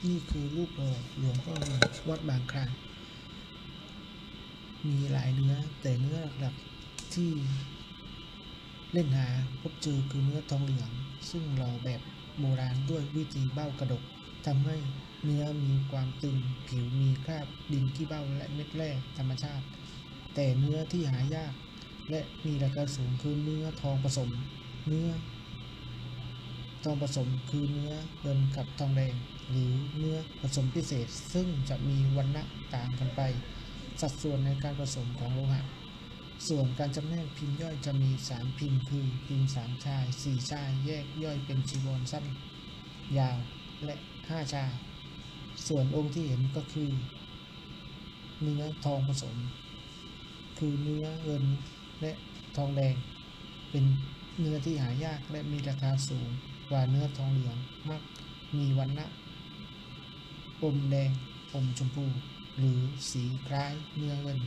ນີ້ຄືຮູບຫຼໍ່ຫຼວງພໍ່ເງິນວັດບາງຄາ ມີຫຼາຍເນື້ອ, ແຕ່ເນື້ອຫຼັກໆທີ່ເລັ່ງຫາພົບເຈີຄືເນື້ອທອງເຫຼືອງ, ຊຶ່ງຫຼໍ່ແບບໂບລານດ້ວຍວິທີເບົ້າກະດົກ, ທຳໃຫ້ເນື້ອມີຄວາມຕຶງ, ຜິວມີຄາບດິນຂີ້ເບົ້າ ແລະ ເມັດແຮ່ທຳມະຊາດ. ແຕ່ເນື້ອທີ່ຫາຍາກ ແລະ ມີລາຄາສູງຄືເນື້ອທອງປະສົມ. ເນື້ອທອງປະສົມຄືເນື້ອເງິນກັບທອງແດງ ຫຼື ເນື້ອປະສົມພິເສດ, ຊຶ່ງຈະມີວັນນະຕ່າງກັນໄປ, ສັດສ່ວນໃນການປະສົມຂອງໂລຫະ. ສ່ວນການຈຳແນກພິມຍ່ອຍຈະມີສາມພິມ ຄື ພິມສາມຊ່າຍ, ສີ່ຊ່າຍ, ແຍກຍ່ອຍເປັນຈີວອນສັ້ນ, ຍາວ ແລະ ຫ້າຊ່າຍ. ສ່ວນອົງທີ່ເຫັນກໍຄື ເນື້ອທອງປະສົມ ຄືເນື້ອເງິນ ແລະ ທອງແດງ, ເປັນເນື້ອທີ່ຫາຍາກ ແລະ ມີລາຄາສູງກວ່າເນື້ອທອງເຫຼືອງ, ມັກມີວັນນະອົມແດງ, ອົມຊົມພູ ຫຼື ສີຄ້າຍເນື້ອເງິນ.